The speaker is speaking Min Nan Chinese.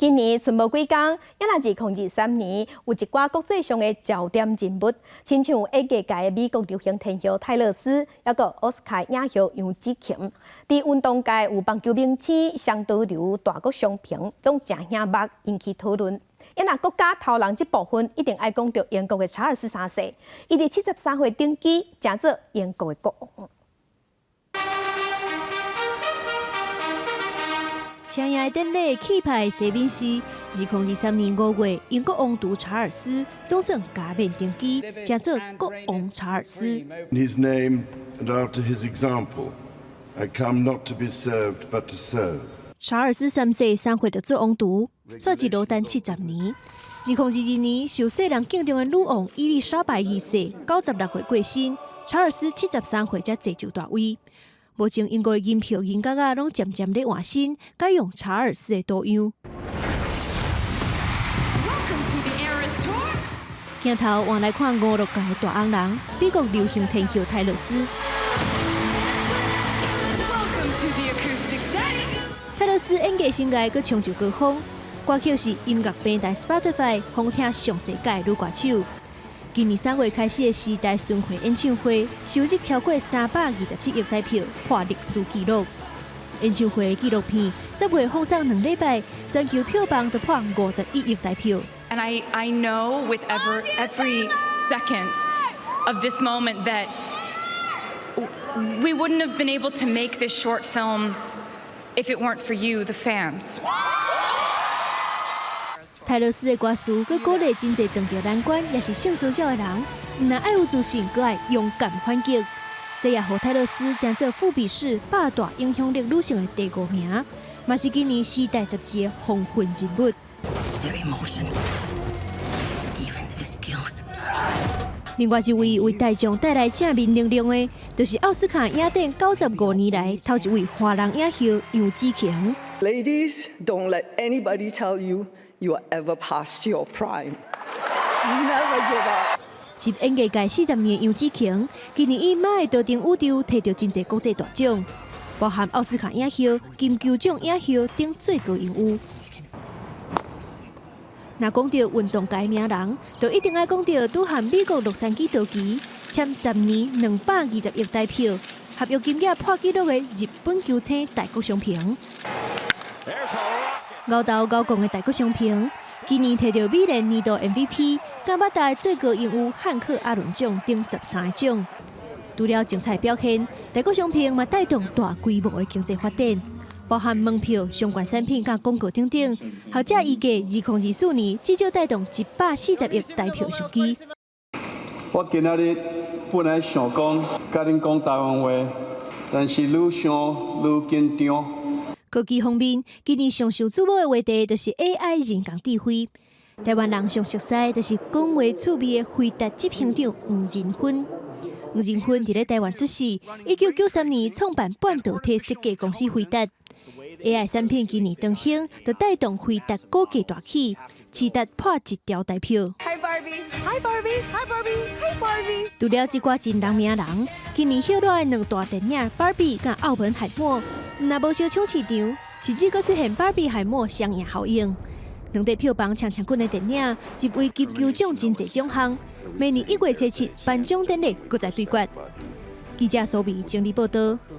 今年賰無幾工，猶若2023年有一寡國際上的焦點人物，親像演藝界的美國流行天后泰勒絲，抑閣奧斯卡影后楊紫瓊，佇運動界有棒球明星雙刀流大谷翔平，攏誠顯目，引起討論。若國家頭人這部分，一定愛講著英國的查爾斯三世，伊佇73歲登基，成做英國的國王。請的典禮氣派西敏寺，2023年5月，英國王儲查爾斯總算加冕登基，成做國王查爾斯。 In his name and after his example, I come not to be served, but to serve. 查爾斯三世3歲就做王儲，煞一路等70年。2022年，受世人敬重的女王伊麗莎白二世96歲過身，查爾斯73歲才坐就大位。目前英國的銀票、銀角仔攏漸漸咧換新，改用查爾斯的圖樣。 Welcome to the Eras Tour. 鏡頭換來看娛樂界的大紅人，美國流行天后泰勒絲。 Welcome to the acoustic set. 泰勒絲演藝生涯閣衝上高峰，歌曲是音樂平台 Spotify 訪聽上濟屆女歌手。今年3月開始的時代巡迴演唱會，收入超過327億台票，破歷史紀錄。演唱會紀錄片10月放送2禮拜，全球票房就破51億台票。 And I know with every second of this moment that we wouldn't have been able to make this short film if it weren't for you, the fans. 泰勒絲的歌詞，閣鼓勵真濟當著難關，抑是性騷擾的人，毋但愛有自信，閣愛勇敢反擊。這也予泰勒絲成做富比士百大影響力女性的第五名，嘛是今年時代雜誌的風雲人物。 Their emotions, even the skills. 另外一位為大眾帶來正面能量的，就是奧斯卡影展95年來頭一位華人影后楊紫瓊。 Ladies, don't let anybody tell you you are ever past your prime. Never give up. 是演藝界40年的楊紫瓊，今年以《媽的多重宇宙》摕著真濟國際大獎，包含奧斯卡影后、金球獎影后等最高榮譽。若講著運動界名人，就一定愛講著拄和美國洛杉磯道奇簽10年220億台票，合約金額破紀錄的日本球星大谷翔平。𠢕頭𠢕摃的大谷翔平，今年摕著美聯年度 MVP、甲八大最高榮譽漢克阿倫獎等13個獎。除了精彩表現，大谷翔平嘛帶動大規模的經濟發展，包含門票、相關產品佮廣告等等。學者預計，2024年至少帶動140億台票商機。我今仔日本來想講，佮恁講台灣話，但是愈想愈緊張。科技方面，今年上受矚目的話題就是 AI 人工智慧。台灣人上熟悉就是講話趣味的輝達執行長黃仁勳。黃仁勳佇咧台灣出世，1993年創辦半導體設計公司輝達。AI 產品今年當興，就帶動輝達股價大起，市值破1兆台票。 Hi Barbie. Hi Barbie. Hi Barbie. Hi Barbie. 除了這寡真人名人，今年熱絡的兩大電影《芭比》佮《奧本海默》，毋但無相搶市場，甚至閣出現芭比海默雙贏效應。兩塊票房衝衝滾的電影，入圍金球獎真濟獎項，明年1月初7頒獎典禮閣再對決。記者蘇美整理報道。